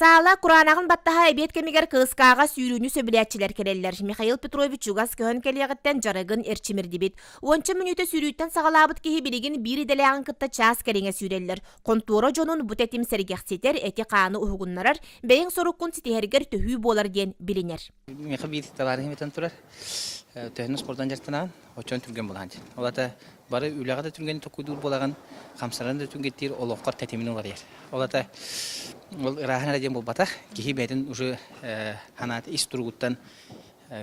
Саала кураанаҕын баттаһа эбиэт кэмигэр кыыскааҕа сүүрүүнү сөбүлээччилэр кэлэллэр. Михаил Петрович чугас көһөн кэлиэҕиттэн дьарыгын эрчимирдибит. Уонча мүнүүтэ сүүрүүттэн саҕалаабыт киһи билигин биир идэлээҕин кытта чаас кэриҥэ сүүрэллэр. Хонтуора дьонун бу тэтим сэргэхситэр, эти-хааны уһугуннарар, бэйэҥ соруккун ситиһэргэр төһүү буолар диэн билинэр. Миэхэ биир табаарыһым этэн турар, төһөнү спордан дьарыктанаҕын, оччоон түргэн буолаҕын диэн. Ол аата бары үлэҕэ да түргэни токуйдуур буолаҕын, хамсанан да түргэттиир, олоххор тэтимин уларыйар. Ол аата ол ырааһын эрэ диэн буолбатах, киһи бэйэтин уже санаата ис туругуттан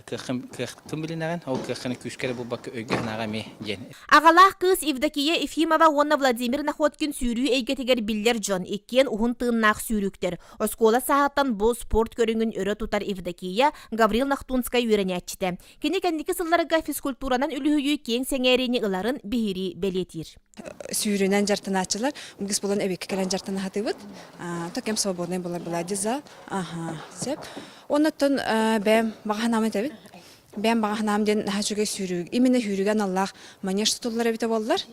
кыаххын кыаххын билинэҕин, ол кыаххын күүскэ эрэ булбакка өйгө-санааҕа эмиэ диэн. Аҕалаах кыыс Евдокия Ефимова уонна Владимир Находкин сүүрүү эйгэтигэр биллэр дьон, иккиэн уһун тыыннаах сүүрүүктэр. Оскуола сааһыттан бу спорт көрүҥүн өрө тутар Евдокия Гаврил Нахтунскай үөрэнээччитэ. Кини кэнники сылларга физкультуранан үлүһүйүү киэҥ сэҥээриини ыларын биһирии бэлиэтиир. Сүүрүнэн дьартанааччылар үгүс буолан эбиэккэ кэлэн дьартана сатыыбыт. То кэм свободный буолар была за. Аха, сөп. Оннуттан бэйэм баҕа санаам этэбин. Бэйэм баҕа санаам диэн наһаа үчүгэй сүүрүү. Именно сүүрүүгэ аналлаах манеж тутуллар эбитэ буоллар.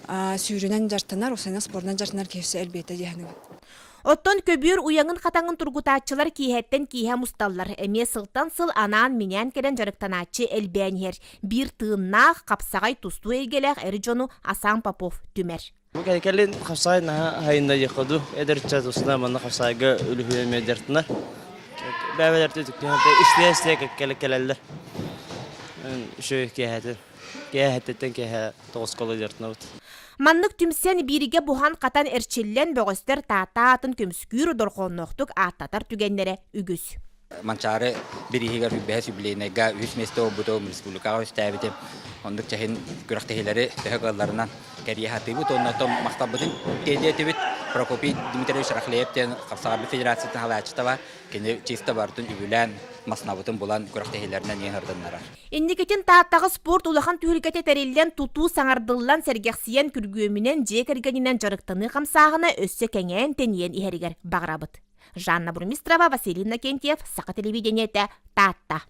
Сүүрүнэн дьартанар, усайна спорунан дьартанар киһи элбиэтэ дии саныыбын. Оттон көбүөр уйаҥын-хатаҥын тургутааччылар киэһэттэн киэһэ мусталлар. Эмиэ сылтан сыл анаан-минээн кэлэн дьарыктанааччы элбээн иһэр. Биир тыыннаах, хапсаҕай тустуу эйгэлээх эр дьону Асан Попов түмэр. Бу кэлин хапсаҕай наһаа хайында диэххэ дуу. Эдэр ыччат устунан манна хапсаҕайга үлүһүйэн медиартынар. Бэйэлэр истиэ-истиэ кэлэллэр. Үчүгэй киэһэтин. Киэһэттэн киэһэ тоҕуска дьартынабыт. Маннык түмсэн бииргэ буһан-хатан эрчиллэн бөҕөстөр Таатта аатын көмүскүүр дорҕоонноохтук ааттатар түгэннэрэ үгүс. Манчаары бирииһигэр үбэһэ юбилейнайга үһүс миэстэ буолбутум, республикаҕа үстээбитим. Оннук чэһин күрэхтэһиилэри төһө кыалларынан кэрийэ сатыыбыт уонна оттон махталбытын тиэрдиэтибит. Прокопий Дмитриевич Рахлеев диэн хапсаҕарбыт федерациятын салайааччыта бар. Кини чисто барытын үбүлээн, маснабытын булан күрэхтэһиилэринэн иһин ырдыннарар. Инникитин Тааттаҕа спорт улахан түһүлгэтэ тэриллэн, тутуу саҥардыллан, сэргэхсийэн, күргүөмүнэн, дьиэ кэргэнинэн дьарыктаныы хамсааһына өссө кэҥээн-тэнийэн иһэригэр баҕарабыт. Жанна Бурмистрова, Василий Иннокентьев, Саха телевидениетэ, Таатта.